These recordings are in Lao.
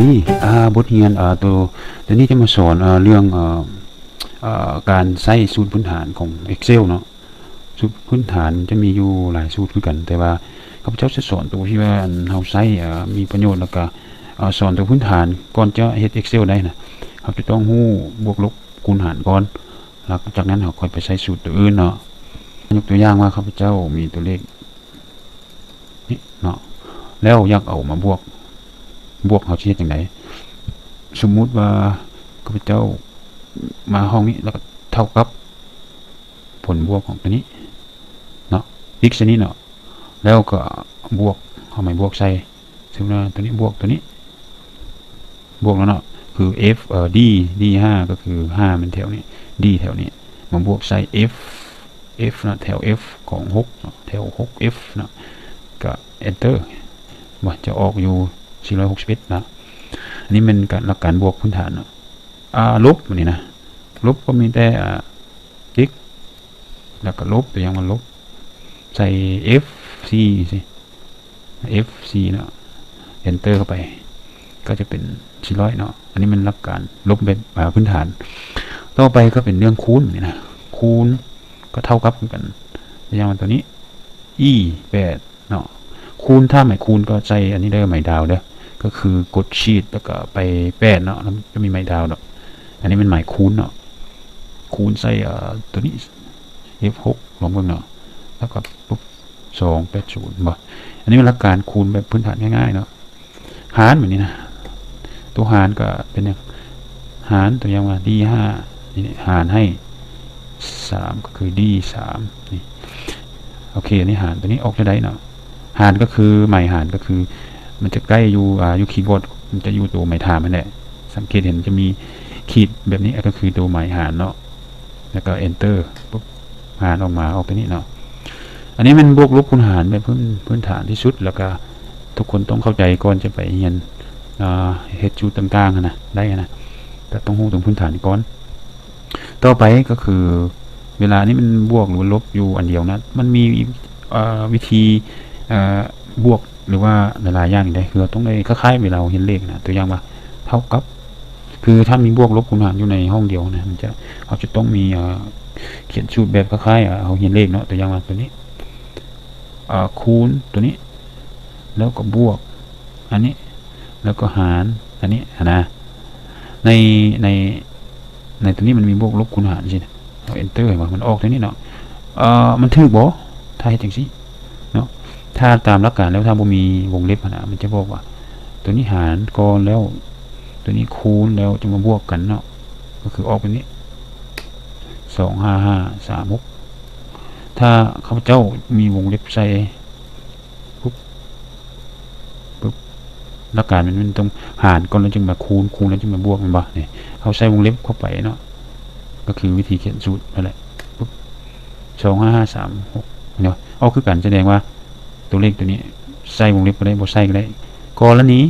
ນີ້ ອ່າ ບົດຮຽນ ອ່າ ໂຕ ໂຕນີ້ຈະມາສອນ ອ່າ ເລື່ອງ ອ່າ ອ່າ ການໃຊ້ສູດພື້ນຖານຂອງ Excel ເນາະ. ສູດພື້ນຖານຈະມີຢູ່ຫຼາຍສູດຄືກັນ, ແຕ່ວ່າຂ້າພະເຈົ້າຈະສອນໂຕທີ່ວ່າ ອັນ ເຮົາໃຊ້ ອ່າ ມີປະໂຫຍດ ແລ້ວກະ ອ່າ ສອນໂຕພື້ນຖານ. ກ່ອນຈະເຮັດ Excel ໄດ້ນະ ເຮົາຈະຕ້ອງຮູ້ບວກລົບຄູນຫານກ່ອນ, ຫຼັງຈາກນັ້ນເຮົາຄ່ອຍໄປໃຊ້ສູດໂຕອື່ນເນາະ. ຍົກຕົວຢ່າງວ່າ ຂ້າພະເຈົ້າມີໂຕເລກ ນີ້ເນາະ ແລ້ວຢາກເອົາມາບວກ ບວກເຮົາຊິເຮັດຈັ່ງໃດ? ສົມມຸດວ່າຂ້າພະເຈົ້າມາຫ້ອງນີ້ ແລ້ວກໍເທົ່າກັບຜົນບວກຂອງຕົວນີ້ເນາະ x ອັນນີ້ເນາະ ແລ້ວກໍບວກ ເອົາໄມ້ບວກໃສ່ ສົມມຸດວ່າຕົວນີ້ບວກຕົວນີ້ ບວກແລ້ວເນາະ ຄື f ເອີ d d ຫ້າ ກໍຄືຫ້າແມ່ນແຖວນີ້ d ແຖວນີ້ ມາບວກໃສ່ f f ເນາະ ແຖວ f ຂອງຫົກເນາະ ແຖວຫົກ f ເນາະ ກໍ enter ວ່າຈະອອກຢູ່ສີ່ຮ້ອຍຫົກສິບເອັດນະ. ອັນນີ້ແມ່ນການ ຫຼັກການບວກພື້ນຖານເນາະ. ອ່າ ລົບ ບັດນີ້ນະ ລົບກໍມີແຕ່ ອ່າ x ແລ້ວກໍລົບ ຕົວຢ່າງວ່າລົບ ໃສ່ f ສີ່ f ສີ່ເນາະ enter ເຂົ້າໄປ ກໍຈະເປັນສີ່ຮ້ອຍເນາະ. ອັນນີ້ແມ່ນຫຼັກການລົບແບບ ອ່າ ພື້ນຖານ. ຕໍ່ໄປກໍເປັນເລື່ອງຄູນນີ້ນະ ຄູນກໍເທົ່າກັບຄືກັນ ຕົວຢ່າງວ່າຕົວນີ້ e ແປດເນາະ ຄູນ ຖ້າໄມ້ຄູນກໍໃສ່ອັນນີ້ເດີ ໄມ້ດາວເດີ ກໍຄືກົດ Shift ແລ້ວກໍໄປແປດເນາະ ແລ້ວຈະມີໄມ້ດາວດອກ. ອັນນີ້ແມ່ນໄມ້ຄູນເນາະ ຄູນໃສ່ ເອີ ຕົວນີ້ f ຫົກ ລອງເບິ່ງເນາະ ແລ້ວກໍ ສອງແປດສູນ ບໍ່ ອັນນີ້ແມ່ນຫຼັກການຄູນແບບພື້ນຖານງ່າຍໆເນາະ. ຫານແບບນີ້ນະ ຕົວຫານກໍເປັນຫຍັງ ຫານ ຕົວຢ່າງວ່າ d ຫ້າ ນີ້ຫານໃຫ້ສາມ ກໍຄື d ສາມ ນີ້ ໂອເຄ ອັນນີ້ຫານ ຕົວນີ້ອອກຈະໄດ້ເນາະ. ຫານກໍຄື ໄມ້ຫານກໍຄື ມັນຈະໃກ້ຢູ່ ອ່າ ຢູ່ຄີບອດ ມັນຈະຢູ່ຕົວໄມ້ຖາມຫັ້ນແຫຼະ ສັງເກດເຫັນຈະມີຂີດແບບນີ້ ກໍຄືຕົວໄມ້ຫານເນາະ ແລ້ວກໍ enter ປຸບ ຫານອອກມາ ອອກຕົວນີ້ເນາະ. ອັນນີ້ແມ່ນບວກລົບຄູນຫານແບບພື້ນ ພື້ນຖານທີ່ສຸດ ແລ້ວກໍທຸກຄົນຕ້ອງເຂົ້າໃຈກ່ອນຈະໄປຮຽນ ອ່າ ເຮັດສູດຕ່າງໆຫັ້ນນະ ໄດ້ຫັ້ນນະ ກໍຕ້ອງຮູ້ຕົວພື້ນຖານກ່ອນ. ຕໍ່ໄປກໍຄື ເວລານີ້ມັນບວກ ຫຼືວ່າລົບຢູ່ອັນດຽວນະ ມັນມີ ເອີ ວິທີ ເອີ ບວກ ຫຼືວ່າຫຼາຍໆຢ່າງເດ້ ຄືເຮົາຕ້ອງໄດ້ຄ້າຍໆເວລາເຮົາຮຽນເລກນະ ຕົວຢ່າງວ່າເທົ່າກັບ ຄືຖ້າມີບວກ ລົບ ຄູນ ຫານຢູ່ໃນຫ້ອງດຽວນະ ມັນຈະ ເຮົາຈະຕ້ອງມີ ເອີ ຂຽນສູດແບບຄ້າຍໆ ເຮົາຮຽນເລກເນາະ ຕົວຢ່າງວ່າຕົວນີ້ ເອີ ຄູນຕົວນີ້ ແລ້ວກໍບວກອັນນີ້ ແລ້ວກໍຫານອັນນີ້ຫັ້ນນະ. ໃນ ໃນ ໃນຕົວນີ້ມັນມີບວກ ລົບ ຄູນ ຫານ ຊີ້ນະ ເຮົາ enter ເຫັນບໍ່ ມັນອອກຕົວນີ້ເນາະ. ເອີ ມັນຖືກບໍ່ ຖ້າເຮັດຈັ່ງຊີ້ເນາະ? ຖ້າຕາມຫຼັກການແລ້ວ ຖ້າບໍ່ມີວົງເລັບຫັ້ນນະ ມັນຈະບອກວ່າ ຕົວນີ້ຫານກ່ອນ ແລ້ວຕົວນີ້ຄູນ ແລ້ວຈຶ່ງມາບວກກັນເນາະ ກໍຄືອອກແບບນີ້ ສອງຫ້າຫ້າສາມຫົກ. ຖ້າຂ້າພະເຈົ້າມີວົງເລັບໃສ່ ປຶບ ປຶບ ຫຼັກການມັນ ມັນຕ້ອງຫານກ່ອນ ແລ້ວຈຶ່ງມາຄູນ ຄູນແລ້ວຈຶ່ງມາບວກ ແມ່ນບໍ່? ນີ້ ເຮົາໃສ່ວົງເລັບເຂົ້າໄປເນາະ ກໍຄືວິທີຂຽນສູດນັ້ນແຫຼະ ປຶບ ສອງຫ້າຫ້າສາມຫົກ ເຫັນບໍ່? ອອກຄືກັນ ສະແດງວ່າຕົວເລກຕົວນີ້ໃສ່ວົງເລັບກໍໄດ້ ບໍ່ໃສ່ກໍໄດ້. ກໍລະນີ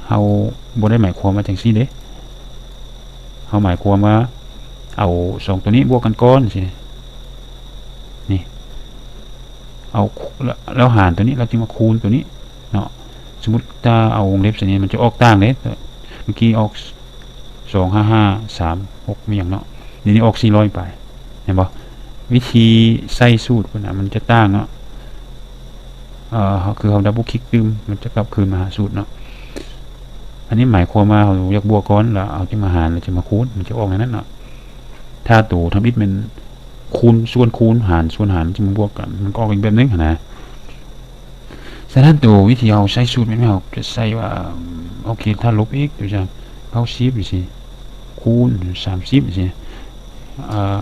ເຮົາບໍ່ໄດ້ໝາຍຄວາມວ່າຈັ່ງຊີ້ເດ້ ເຮົາໝາຍຄວາມວ່າເອົາສອງຕົວນີ້ບວກກັນກ່ອນຊີ້ ນີ້ ເອົາ ແລ້ວຫານຕົວນີ້ ແລ້ວຈຶ່ງມາຄູນຕົວນີ້ເນາະ. ສົມມຸດຖ້າເອົາວົງເລັບໃສ່ນີ້ ມັນຈະອອກຕ່າງເດ້ ເມື່ອກີ້ອອກສອງຫ້າຫ້າສາມຫົກ ມີຫຍັງເນາະ ດຽວນີ້ອອກສີ່ຮ້ອຍປາຍ ເຫັນບໍ່? ວິທີໃສ່ສູດພຸ້ນນະ ມັນຈະຕ່າງເນາະ. ເອີ ຄືເຮົາດັບເບິນຄລິກຕື່ມ ມັນຈະກັບຄືນມາຫາສູດເນາະ. ອັນນີ້ໝາຍຄວາມວ່າເຮົາຢາກບວກກ່ອນ ແລ້ວເອົາຈຶ່ງມາຫານ ແລ້ວຈຶ່ງມາຄູນ ມັນຈະອອກແນວນັ້ນເນາະ. ຖ້າໂຕທຳອິດແມ່ນ ຄູນສ່ວນຄູນ ຫານສ່ວນຫານ ມັນຈະມາບວກກັນ ມັນກໍອອກອີກແບບໜຶ່ງຫັ້ນນະ. ສະນັ້ນ ໂຕວິທີເຮົາໃຊ້ສູດແມ່ນເຮົາຈະໃຊ້ວ່າ ໂອເຄ ຖ້າລົບອີກ ຕົວຢ່າງ ເກົ້າສິບຈັ່ງຊີ້ ຄູນສາມສິບຈັ່ງຊີ້ ອ່າ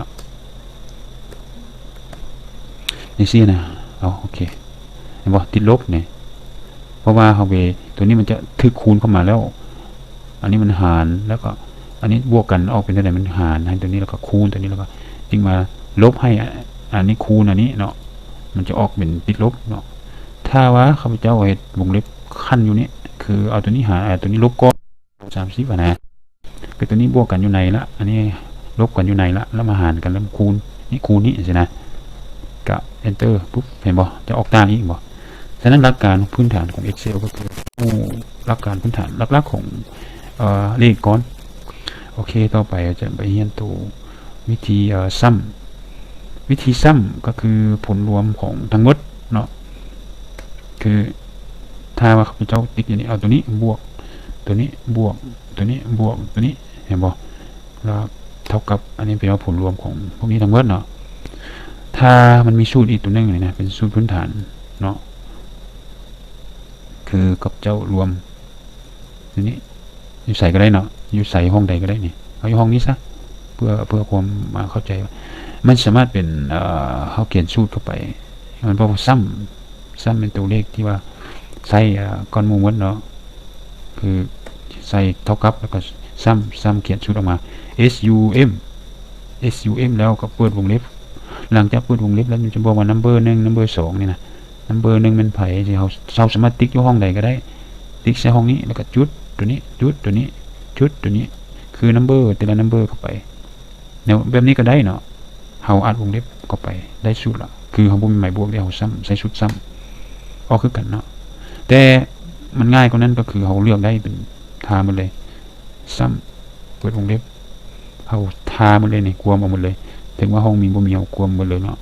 ຈັ່ງຊີ້ນະ. ເອົາ ໂອເຄ ເຫັນບໍ່? ຕິດລົບນີ້ ເພາະວ່າເຮົາໄປ ຕົວນີ້ມັນຈະຖືກຄູນເຂົ້າມາແລ້ວ ອັນນີ້ມັນຫານ ແລ້ວກໍອັນນີ້ບວກກັນອອກເປັນເທົ່າໃດ? ມັນຫານໃຫ້ຕົວນີ້ ແລ້ວກໍຄູນຕົວນີ້ ແລ້ວກໍຈຶ່ງມາລົບໃຫ້ ອາ ອັນນີ້ຄູນອັນນີ້ເນາະ ມັນຈະອອກເປັນຕິດລົບເນາະ. ຖ້າວ່າຂ້າພະເຈົ້າເຮັດວົງເລັບຂັ້ນຢູ່ນີ້ ຄືເອົາຕົວນີ້ຫານ ເອົາຕົວນີ້ລົບກ່ອນ ສາມສິບຫັ້ນນະ ຄືຕົວນີ້ບວກກັນຢູ່ໃນລະ ອັນນີ້ລົບກັນຢູ່ໃນລະ ແລ້ວມາຫານກັນ ແລ້ວມາຄູນນີ້ ຄູນນີ້ຊີ້ນະ ກະ enter ປຸບ ເຫັນບໍ່? ຈະອອກຕ່າງອີກບໍ່? ສະນັ້ນ ຫຼັກການພື້ນຖານຂອງ Excel ກໍຄື ຫຼັກການພື້ນຖານຫຼັກໆຂອງ ເອີ ເລກກ່ອນ. ໂອເຄ ຕໍ່ໄປຈະໄປຮຽນໂຕວິທີ ເອີ ຊຳ ວິທີຊຳກໍຄືຜົນລວມຂອງທັງໝົດເນາະ ຄືຖ້າວ່າຂ້າພະເຈົ້າຕິກຢູ່ນີ້ ເອົາໂຕນີ້ບວກໂຕນີ້ ບວກໂຕນີ້ ບວກໂຕນີ້ ເຫັນບໍ່ ແລ້ວເທົ່າກັບ ອັນນີ້ແປວ່າຜົນລວມຂອງພວກນີ້ທັງໝົດເນາະ. ຖ້າມັນມີສູດອີກໂຕໜຶ່ງນີ້ນະ ເປັນສູດພື້ນຖານເນາະ ຄືຂ້າພະເຈົ້າລວມ ຢູ່ນີ້ ຢູ່ໃສກໍໄດ້ເນາະ ຢູ່ໃສຫ້ອງໃດກໍໄດ້ນີ້ ເອົາຢູ່ຫ້ອງນີ້ຊະ ເພື່ອ ເພື່ອຄວາມ ອ່າ ເຂົ້າໃຈວ່າ ມັນສາມາດເປັນ ເອີ ເຮົາຂຽນສູດເຂົ້າໄປ ມັນບອກວ່າຊຳ ຊຳເປັນຕົວເລກທີ່ວ່າໃຊ້ ເອີ ກ່ອນໝູ່ໝົດເນາະ ຄືໃສ່ເທົ່າກັບ ແລ້ວກໍຊຳ ຊຳຂຽນສູດອອກມາ S U M S U M ແລ້ວກໍເປີດວົງເລັບ. ຫຼັງຈາກເປີດວົງເລັບແລ້ວ ມັນຈະບອກວ່າ number ໜຶ່ງ number ສອງ ນີ້ນະ. number ໜຶ່ງແມ່ນໃຜ ທີ່ເຮົາ ເຮົາສາມາດຕິກຢູ່ຫ້ອງໃດກໍໄດ້ ຕິກໃສ່ຫ້ອງນີ້ ແລ້ວກໍຈຸດໂຕນີ້ ຈຸດໂຕນີ້ ຈຸດໂຕນີ້ ຄື number ແຕ່ລະ number ເຂົ້າໄປ ແນວແບບນີ້ກໍໄດ້ເນາະ. ເຮົາອັດວົງເລັບເຂົ້າໄປ ໄດ້ສູດລະ ຄືເຮົາບໍ່ມີໝາຍບວກເດ້ ເຮົາຊຳ ໃສ່ສູດຊຳ ອອກຄືກັນເນາະ. ແຕ່ມັນງ່າຍກວ່ານັ້ນ ກໍຄືເຮົາເລືອກໄດ້ເປັນທ່າໝົດເລີຍ ຊຳ ເປີດວົງເລັບ ເຮົາທາໝົດເລີຍນີ້ ກວມເອົາໝົດເລີຍ ເຖິງວ່າຫ້ອງມີບໍ່ມີ ເຮົາກວມໝົດເລີຍເນາະ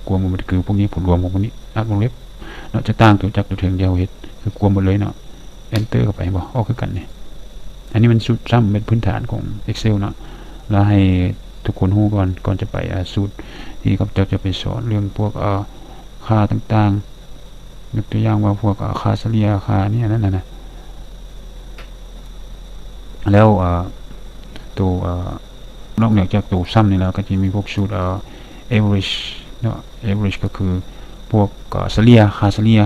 ກວມເອົາໝົດ ຄືພວກນີ້ຜົນລວມຂອງພວກນີ້ ອັດວົງເລັບເນາະ ຈະຕ່າງຕົວຈັກຕົວເທິງທີ່ເຮົາເຮັດ ຄືກວມໝົດເລີຍເນາະ enter ເຂົ້າໄປ ເຫັນບໍ່ ອອກຄືກັນນີ້. ອັນນີ້ມັນສູດຊຳ ເປັນພື້ນຖານຂອງ Excel ເນາະ ແລ້ວໃຫ້ທຸກຄົນຮູ້ກ່ອນ ກ່ອນຈະໄປ ອ່າ ສູດທີ່ຂ້າພະເຈົ້າຈະໄປສອນເລື່ອງພວກ ເອີ ຄ່າຕ່າງໆ ຍົກຕົວຢ່າງວ່າພວກ ເອີ ຄ່າສະເລ່ຍ ຄ່ານີ້ ອັນນັ້ນນະ ແລ້ວ ເອີ ໂຕ ເອີ ນອກເໜືອຈາກໂຕຊຳນີ້ແລ້ວ ກໍຈະມີພວກສູດ ເອີ average ເນາະ average ກໍຄືພວກ ເອີ ສະເລ່ຍ ຄ່າສະເລ່ຍ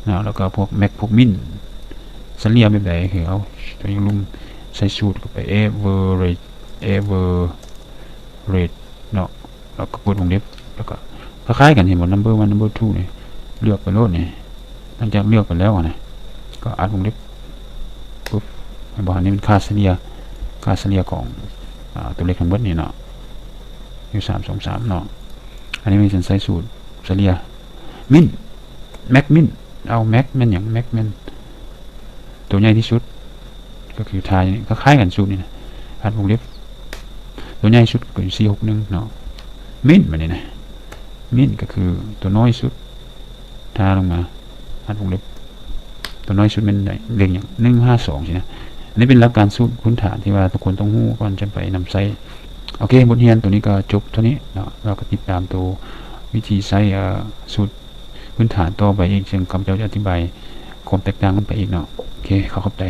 ເນາະ ແລ້ວກໍພວກ max ພວກ min ສະເລ່ຍແບບໃດ ຄືເອົາຕົວຢ່າງລຸ່ມ ໃສ່ສູດເຂົ້າໄປ average average ເນາະ ແລ້ວກໍເປີດວົງເລັບ ແລ້ວກໍຄ້າຍໆກັນ ເຫັນບໍ່ number one number two ນີ້ ເລືອກໄປໂລດນີ້. ຫຼັງຈາກເລືອກໄປແລ້ວນະ ກໍອັດວົງເລັບ ປຶບ ເຫັນບໍ່ ອັນນີ້ເປັນຄ່າສະເລ່ຍ ຄ່າສະເລ່ຍຂອງ ອາ ຕົວເລກທັງໝົດນີ້ເນາະ ຢູ່ສາມສອງສາມເນາະ. ອັນນີ້ມັນຈະໃຊ້ສູດສະເລ່ຍ min max min ເອົາ max ແມ່ນຫຍັງ max ແມ່ນ ຕົວໃຫຍ່ທີ່ສຸດ ກໍຄືທ່ານີ້ ຄ້າຍໆກັນສູດນີ້ນະ ອັດວົງເລັບ ຕົວໃຫຍ່ສຸດກໍຢູ່ສີ່ຫົກໜຶ່ງເນາະ min ບາດນີ້ນະ min ກໍຄືຕົວນ້ອຍສຸດ ທ່າລົງມາ ອັດວົງເລັບ ຕົວນ້ອຍສຸດແມ່ນໃດ ເລກຫຍັງ ໜຶ່ງຫ້າສອງ ຊີ້ນະ. ອັນນີ້ເປັນຫຼັກການສູດພື້ນຖານທີ່ວ່າທຸກຄົນຕ້ອງຮູ້ກ່ອນຈະໄປນຳໃຊ້. ໂອເຄ ບົດຮຽນໂຕນີ້ກໍຈົບເທົ່ານີ້ເນາະ ເຮົາກໍຕິດຕາມໂຕວິທີໃຊ້ ເອີ ສູດ ພື້ນຖານຕໍ່ໄປອີກ ເຊິ່ງຂ້າພະເຈົ້າຈະອະທິບາຍຄວາມແຕກຕ່າງມັນໄປອີກເນາະ. ໂອເຄ ຂໍຂອບໃຈ.